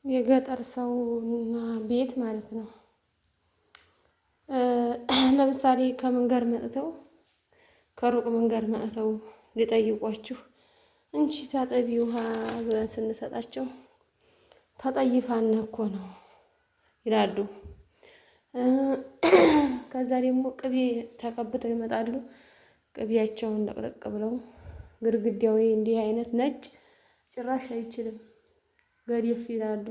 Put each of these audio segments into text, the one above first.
የገጠር ሰውና ቤት ማለት ነው። ለምሳሌ ከመንገድ መጥተው ከሩቅ መንገድ መጥተው ሊጠይቋችሁ እንቺ ታጠቢ ውሃ ብለን ስንሰጣቸው ተጠይፋን እኮ ነው ይላሉ። ከዛ ደግሞ ቅቤ ተቀብተው ይመጣሉ። ቅቤያቸውን ለቅለቅ ብለው ግድግዳው እንዲህ አይነት ነጭ ጭራሽ አይችልም ገደፍ ይላሉ።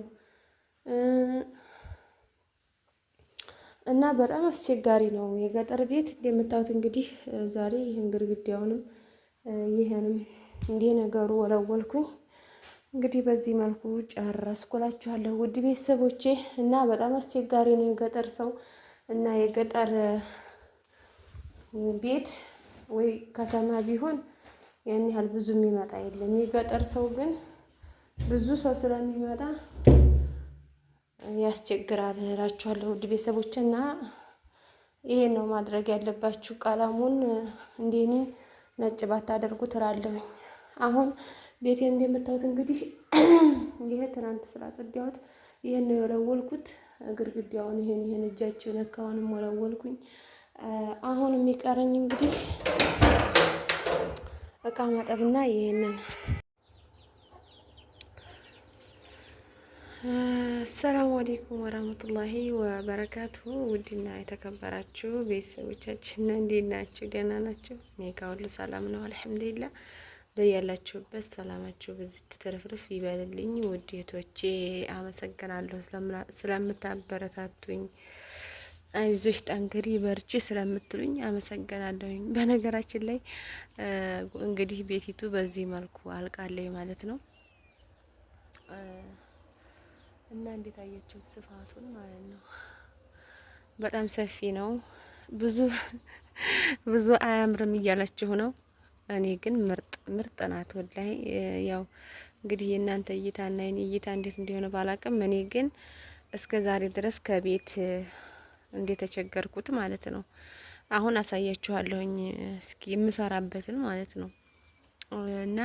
እና በጣም አስቸጋሪ ነው የገጠር ቤት እንደምታዩት። እንግዲህ ዛሬ ይህን ግድግዳውንም ይህንም እንዲህ ነገሩ ወለወልኩኝ። እንግዲህ በዚህ መልኩ ጨረስኩላችኋለሁ ውድ ቤተሰቦቼ። እና በጣም አስቸጋሪ ነው የገጠር ሰው እና የገጠር ቤት ወይ ከተማ ቢሆን ያን ያህል ብዙ የሚመጣ የለም። የገጠር ሰው ግን ብዙ ሰው ስለሚመጣ ያስቸግራል እላችኋለሁ ውድ ቤተሰቦቼ። እና ይሄን ነው ማድረግ ያለባችሁ። ቀለሙን እንደኔ ነጭ ባታደርጉት እላለሁኝ። አሁን ቤቴን እንደምታዩት እንግዲህ ይሄ ትናንት ስላጸዳሁት ይሄን ነው የወለወልኩት። ግድግዳውን ይሄን እጃቸው ነካውንም ወለወልኩኝ። አሁን የሚቀረኝ እንግዲህ እቃ ማጠብና ይሄንን። አሰላሙ አለይኩም ወራህመቱላሂ ወበረካቱሁ። ውድና የተከበራችሁ ቤተሰቦቻችን እንዴት ናችሁ? ደህና ናችሁ? እኔ ጋር ሁሉ ሰላም ነው አልሐምዱሊላህ። በያላችሁበት ሰላማችሁ ብዝት ትርፍርፍ ይበልልኝ። ውድ እህቶቼ አመሰግናለሁ ስለምታበረታቱኝ፣ አይዞሽ ጠንክሪ በርቺ ስለምትሉኝ አመሰግናለሁኝ። በነገራችን ላይ እንግዲህ ቤቲቱ በዚህ መልኩ አልቃለኝ ማለት ነው እና እንዴት አያችሁት ስፋቱን ማለት ነው። በጣም ሰፊ ነው። ብዙ ብዙ አያምርም እያላችሁ ነው። እኔ ግን ምርጥ ምርጥ ናት ወላሂ። ያው እንግዲህ የእናንተ እይታና የኔ እይታ እንዴት እንደሆነ ባላቅም፣ እኔ ግን እስከ ዛሬ ድረስ ከቤት እንደተቸገርኩት ማለት ነው። አሁን አሳያችኋለሁኝ እስኪ የምሰራበትን ማለት ነው። እና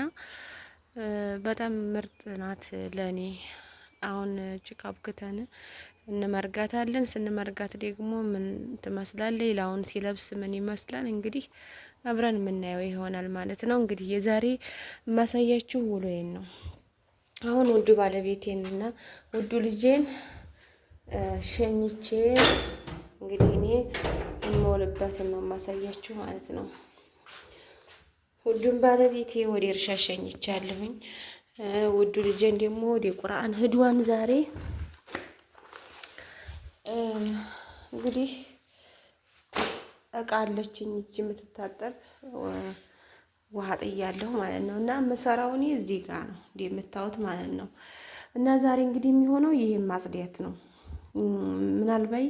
በጣም ምርጥ ናት ለእኔ። አሁን ጭቃ አብክተን እንመርጋታለን። ስንመርጋት ደግሞ ምን ትመስላለች፣ ላውን ሲለብስ ምን ይመስላል፣ እንግዲህ አብረን የምናየው ይሆናል ማለት ነው። እንግዲህ የዛሬ የማሳያችሁ ውሎዬን ነው። አሁን ውዱ ባለቤቴንና ውዱ ልጄን ሸኝቼ እንግዲህ እኔ የምውልበትን ነው የማሳያችሁ ማለት ነው። ውዱን ባለቤቴ ወደ እርሻ ሸኝቻለሁኝ። ውዱ ልጄን ደግሞ ወደ ቁርአን ህድዋን ዛሬ እንግዲህ እቃ አለችኝ እቺ የምትታጠብ ውሃ ጥያለሁ ማለት ነው። እና የምሰራው እኔ እዚህ ጋር ነው እንደምታዩት ማለት ነው። እና ዛሬ እንግዲህ የሚሆነው ይሄን ማጽዳት ነው። ምናልባት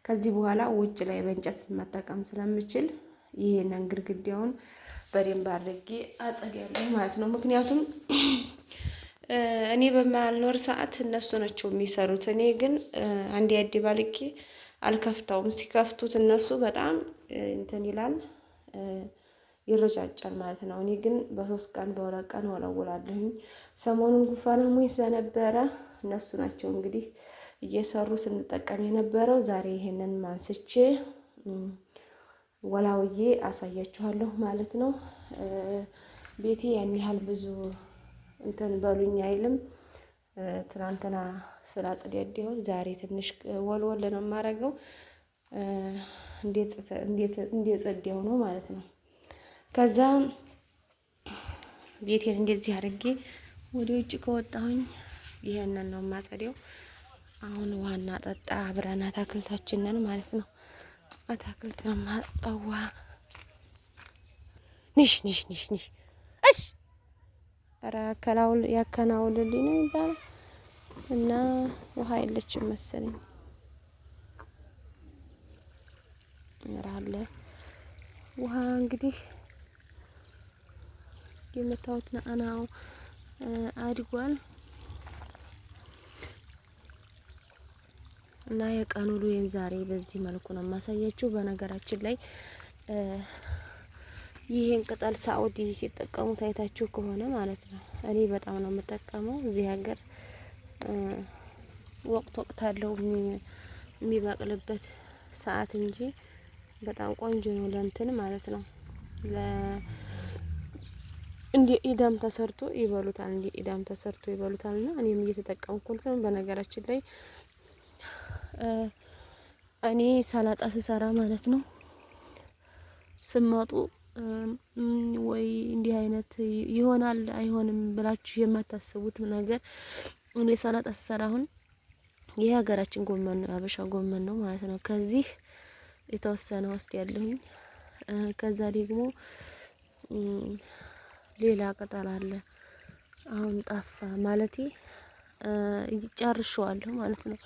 ከዚህ በኋላ ውጭ ላይ በእንጨት መጠቀም ስለምችል ይሄንን ግድግዳውን በደንብ አድርጌ አጸዳለሁ ማለት ነው። ምክንያቱም እኔ በማልኖር ሰዓት እነሱ ናቸው የሚሰሩት። እኔ ግን አንዴ አደባልቄ አልከፍተውም። ሲከፍቱት እነሱ በጣም እንትን ይላል ይረጫጫል ማለት ነው። እኔ ግን በ3 ቀን በ2 ቀን ወለውላለሁኝ። ሰሞኑን ጉንፋን አሞኝ ስለነበረ እነሱ ናቸው እንግዲህ እየሰሩ ስንጠቀም የነበረው። ዛሬ ይሄንን ማንስቼ ወላውዬ አሳያችኋለሁ ማለት ነው። ቤቴ ያን ያህል ብዙ እንትን በሉኝ አይልም። ትናንትና ስላጸዳዳሁት ዛሬ ትንሽ ወልወል ነው የማደርገው። እንዴት ጸዳው ነው ማለት ነው። ከዛ ቤቴን እንደዚህ አድርጌ ወደ ውጭ ከወጣሁኝ ይሄንን ነው የማጸደው። አሁን ውሃና ጠጣ አብረን አታክልታችንን ማለት ነው። አታክልት ነው የማጠጣው ውሃ። ንሽ ንሽ ንሽ ንሽ እሽ ኧረ ያከናውልልኝ ነው የሚባለው። እና ውሃ የለችም መሰለኝ። ኧረ ውሃ እንግዲህ የምታዩት ነአናው አድጓል። እና የቀን ውሎዬን ዛሬ በዚህ መልኩ ነው የማሳያችሁ። በነገራችን ላይ ይሄን ቅጠል ሳኡዲ ሲጠቀሙ ታይታችሁ ከሆነ ማለት ነው። እኔ በጣም ነው የምጠቀመው እዚህ ሀገር። ወቅት ወቅት አለው የሚበቅልበት ሰዓት እንጂ በጣም ቆንጆ ነው ለእንትን ማለት ነው። እንደ ኢዳም ተሰርቶ ይበሉታል። እንደ ኢዳም ተሰርቶ ይበሉታል። እና እኔም እየተጠቀምኩት ነው። በነገራችን ላይ እኔ ሰላጣ ስሰራ ማለት ነው ስመጡ ወይ እንዲህ አይነት ይሆናል አይሆንም ብላችሁ የማታስቡት ነገር እኔ ሰላጣ ስሰራ አሁን ይሄ ሀገራችን ጎመን ነው፣ የሀበሻ ጎመን ነው ማለት ነው። ከዚህ የተወሰነ ወስድ ያለሁኝ ከዛ ደግሞ ሌላ ቅጠል አለ አሁን ጠፋ ማለቴ ጨርሼዋለሁ ማለት ነው።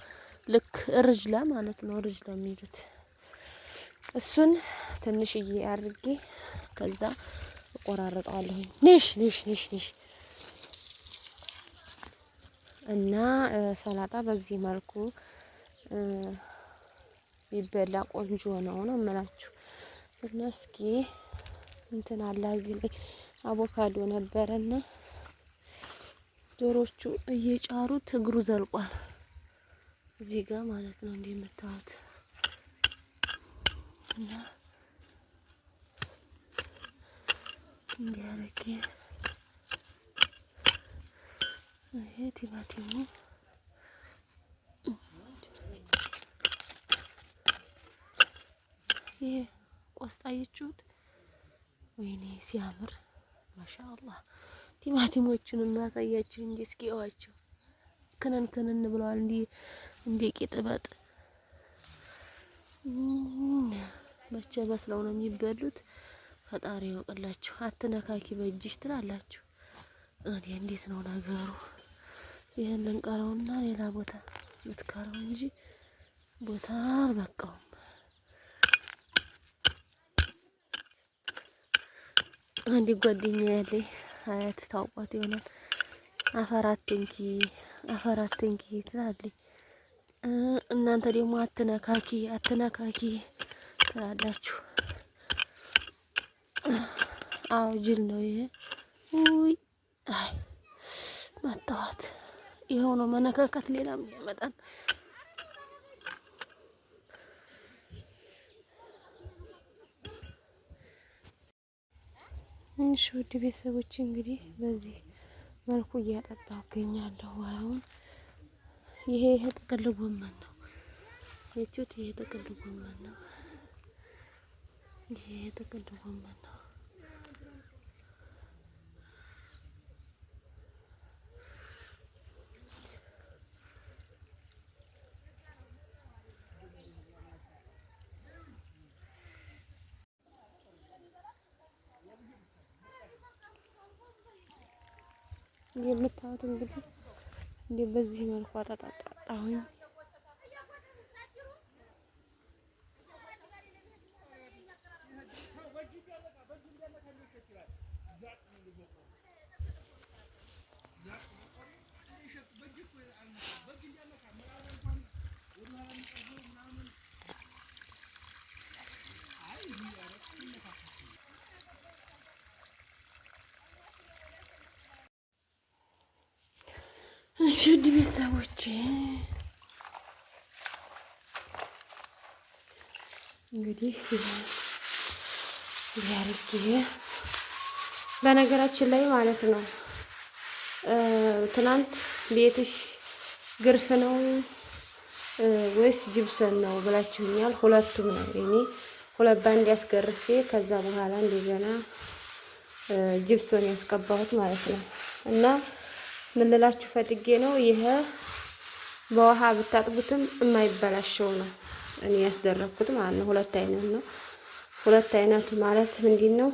ልክ ርጅላ ማለት ነው። ርጅላ የሚሉት እሱን ትንሽዬ አድርጌ ከዛ እቆራረጠዋለሁኝ። ኒሽ ኒሽ ኒሽ ኒሽ እና ሰላጣ በዚህ መልኩ ይበላ ቆንጆ ነው ነው የምላችሁ። እና እስኪ እንትን አለ እዚህ ላይ አቮካዶ ነበረና ዶሮቹ እየጫሩት እግሩ ዘልቋል እዚህ ጋር ማለት ነው እንደምታዩት እና እንዲያረጌ ይሄ ቲማቲሙ ይሄ ቆስጣ አያችሁት? ወይኔ ሲያምር ማሻአላህ። ቲማቲሞቹን እናሳያችሁ እንጂ እስኪ እዋቸው ክንን ክንን ብለዋል። እንዲ እንዲ ቂጥበጥ መቼ በስለው ነው የሚበሉት? ፈጣሪ ያውቅላችሁ። አትነካኪ በእጅሽ ትላላችሁ። እኔ እንዴት ነው ነገሩ? ይህንን ቀረውና ሌላ ቦታ ልትከረው እንጂ ቦታ አልበቃውም። አንድ ጓደኛ ያለኝ አያት ታውቋት ይሆናል። አፈር አትንኪ አፈር አትንኪ ትላለች። እናንተ ደግሞ አትነካኪ አትነካኪ ትላላችሁ። አዎ ጅል ነው ይሄ። ውይ አይ መታዋት። ይኸው ነው መነካካት፣ ሌላም ያመጣል። እሺ ውድ ቤተሰቦች እንግዲህ በዚህ መልኩ እያጠጣሁ እገኛለሁ። አሁን ይሄ ይሄ ጥቅል ጎመን ነው የቹት። ይሄ ጥቅል ጎመን ነው። ይሄ ጥቅል ጎመን ነው። የምታዩት እንግዲህ እንደ በዚህ መልኩ አጣጣጣሁኝ። እሺ ውድ ቤተሰቦቼ እንግዲህ ያርጌ በነገራችን ላይ ማለት ነው ትናንት ቤትሽ ግርፍ ነው ወይስ ጅብሰን ነው ብላችሁኛል። ሁለቱም ነው። እኔ ሁለት ባንድ ያስገርፌ ከዛ በኋላ እንደገና ጅብሶን ያስቀባሁት ማለት ነው። እና ምን ልላችሁ ፈልጌ ነው፣ ይሄ በውሃ ብታጥቡትም የማይበላሸው ነው። እኔ ያስደረግኩት ማለት ነው። ሁለት አይነት ነው። ሁለት አይነቱ ማለት ምንድን ነው?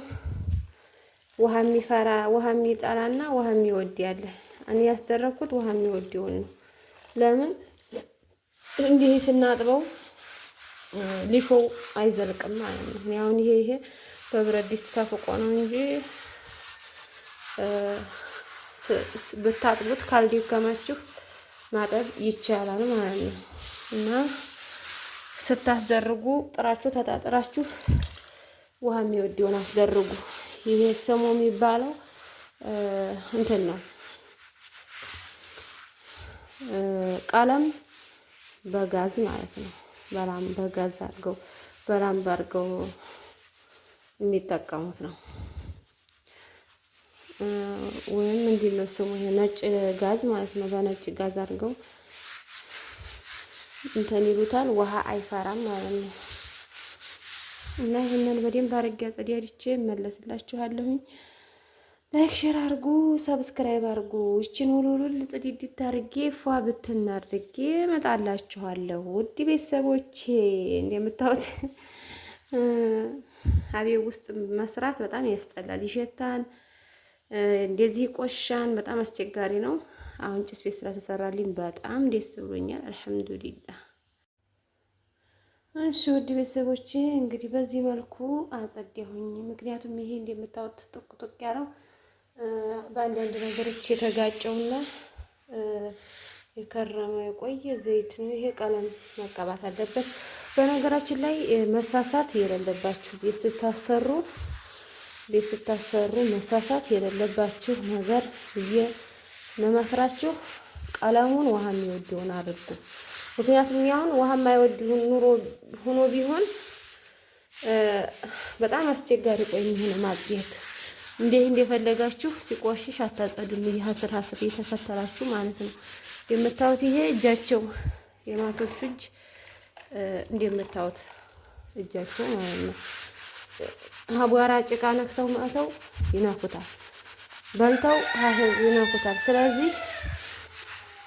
ውሃ የሚፈራ ውሃ የሚጠላና ውሃ የሚወድ ያለ። እኔ ያስደረግኩት ውሃ የሚወደውን ነው። ለምን እንዲህ ስናጥበው ሊሾው አይዘልቅም ማለት ነው። እኔ አሁን ይሄ ይሄ በብረት ድስት ተፍቆ ነው እንጂ ብታጥቡት ካልደከማችሁ ማጠብ ይቻላል ማለት ነው። እና ስታስደርጉ ጥራችሁ ተጣጥራችሁ ውሃ የሚወደውን አስደርጉ። ይሄ ስሙ የሚባለው እንትን ነው ቀለም በጋዝ ማለት ነው። በላም በጋዝ አድርገው በላምባ አድርገው የሚጠቀሙት ነው። ወይም ምንድን ነው ስሙ? ይሄ ነጭ ጋዝ ማለት ነው። በነጭ ጋዝ አድርገው እንትን ይሉታል። ውሃ አይፈራም ማለት ነው። እና ይህንን በደንብ አድርጌ አጸዳድቼ እመለስላችኋለሁኝ። Like share አድርጉ፣ subscribe አድርጉ። ይችን ውልውልል ጽድድት አድርጌ ፏ ብትን አድርጌ እመጣላችኋለሁ። ውድ ቤተሰቦቼ እንደምታዩት አቤት ውስጥ መስራት በጣም ያስጠላል፣ ይሸታል፣ እንደዚህ ቆሻን፣ በጣም አስቸጋሪ ነው። አሁን ጭስ ቤት ስለተሰራልኝ በጣም ደስ ብሎኛል። አልሐምዱሊላህ። እሺ ውድ ቤተሰቦቼ እንግዲህ በዚህ መልኩ አጸዳሁኝ። ምክንያቱም ይሄ እንደምታዩት ጥቅ ጥቅ ያለው በአንዳንድ ነገሮች የተጋጨውና የከረመ የቆየ ዘይት ነው። ይሄ ቀለም መቀባት አለበት። በነገራችን ላይ መሳሳት የሌለባችሁ ቤት ስታሰሩ ቤት ስታሰሩ መሳሳት የሌለባችሁ ነገር ብዬ መመክራችሁ ቀለሙን ውሃ የሚወደውን አድርጉ። ምክንያቱም አሁን ውሃ የማይወድ ኑሮ ሆኖ ቢሆን በጣም አስቸጋሪ ቆይ የሚሆነ ማጽዳት እንዴት እንደፈለጋችሁ ሲቆሽሽ አታጸዱም። ይህ ሀስር ሀስር እየተከተላችሁ ማለት ነው። የምታዩት ይሄ እጃቸው የማቶቹ እጅ እንደምታዩት እጃቸው ማለት ነው። አቧራ ጭቃ ነክተው መጥተው ይነኩታል፣ በልተው ይነኩታል። ስለዚህ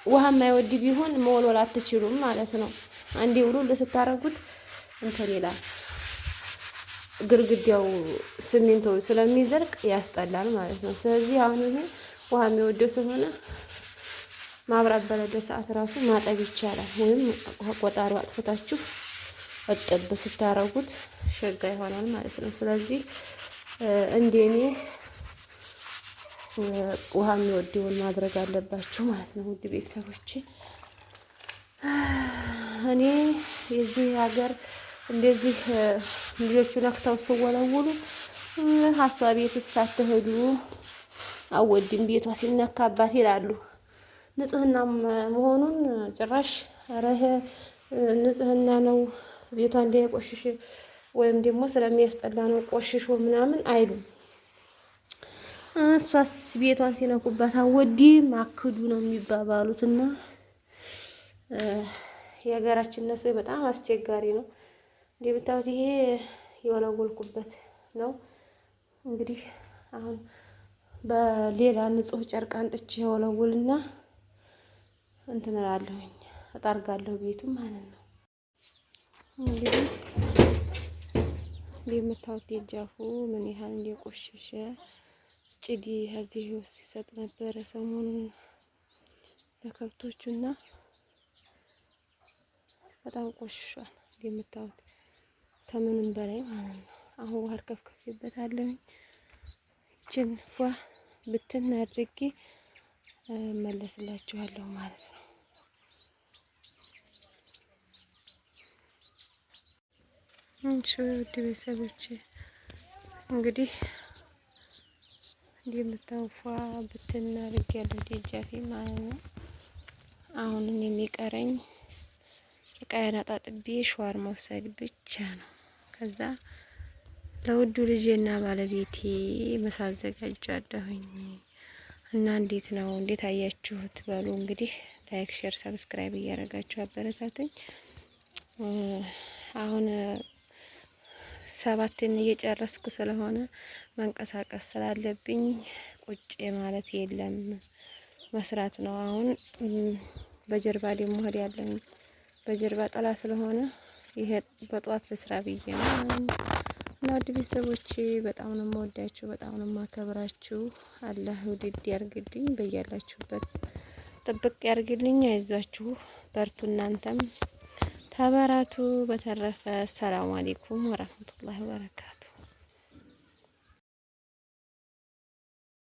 ውሃ የማይወድ ቢሆን መወልወል አትችሉም ማለት ነው። አንዴ ውሉል ስታረጉት እንትን ይላል፣ ግርግዳው ሲሚንቶ ስለሚዘልቅ ያስጠላል ማለት ነው። ስለዚህ አሁን ይሄ ውሃ የሚወደው ስለሆነ ማብራት በሌለ ሰዓት ራሱ ማጠብ ይቻላል። ወይም ቆጣሪው አጥፍታችሁ እጥብ ስታረጉት ሸጋ ይሆናል ማለት ነው። ስለዚህ እንደኔ ውሃ የሚወደውን ማድረግ አለባችሁ ማለት ነው። ውድ ቤተሰቦቼ እኔ የዚህ ሀገር እንደዚህ ልጆቹ ነክተው ስወለውሉ ሀሷ ቤት ሳትሄዱ አወድም ቤቷ ሲነካባት ይላሉ። ንጽህና መሆኑን ጭራሽ ኧረ ይሄ ንጽህና ነው ቤቷ እንዳይቆሽሽ ወይም ደግሞ ስለሚያስጠላ ነው ቆሽሾ ምናምን አይሉም። እሷስ ቤቷን ሲነኩባት አወድም አክዱ ነው የሚባባሉት። እና የሀገራችን ሰው በጣም አስቸጋሪ ነው። እንደምታዩት ይሄ የወለወልኩበት ነው። እንግዲህ አሁን በሌላ ንጹህ ጨርቅ አንጥቼ የወለውልና እንትን እላለሁኝ እጠርጋለሁ ቤቱ ማለት ነው። እንግዲህ እንደምታዩት ደጃፉ ምን ያህል እንደቆሸሸ ጭድ እዚህ ሲሰጥ ነበረ ሰሞኑን ለከብቶቹና በጣም ቆሽሿል እንደምታዩት ከምንም በላይ ማለት ነው። አሁን ውሃ አርከፍክፌበታለሁኝ። ይችን ፏ ብትን አድርጌ እመለስላችኋለሁ ማለት ነው። እሺ ውድ ቤተሰቦቼ እንግዲህ እንደምታዩት ፏ ብትን አድርጌያለሁ ደጃፌ ማለት ነው። አሁን የሚቀረኝ እቃዬን አጣጥቤ ሸዋር መውሰድ ብቻ ነው። ከዛ ለውዱ ልጄና ባለቤቴ ምሳ አዘጋጃለሁኝ። እና እንዴት ነው እንዴት አያችሁት? በሉ እንግዲህ like፣ share፣ subscribe እያደረጋችሁ አበረታቱኝ። አሁን 7ን እየጨረስኩ ስለሆነ መንቀሳቀስ ስላለብኝ ቁጭ ማለት የለም መስራት ነው። አሁን በጀርባ ደግሞ ሆድ ያለኝ በጀርባ ጥላ ስለሆነ ይሄ በጧት ለስራ ብዬ ነው። እና ውድ ቤተሰቦቼ በጣም ነው የምወዳችሁ፣ በጣም ነው የማከብራችሁ። አላህ ውድድ ያርግልኝ፣ በያላችሁበት ጥብቅ ያርግልኝ። አይዟችሁ፣ በርቱ፣ እናንተም ተበራቱ። በተረፈ ሰላም አለይኩም ወራህመቱላሂ ወበረካቱ።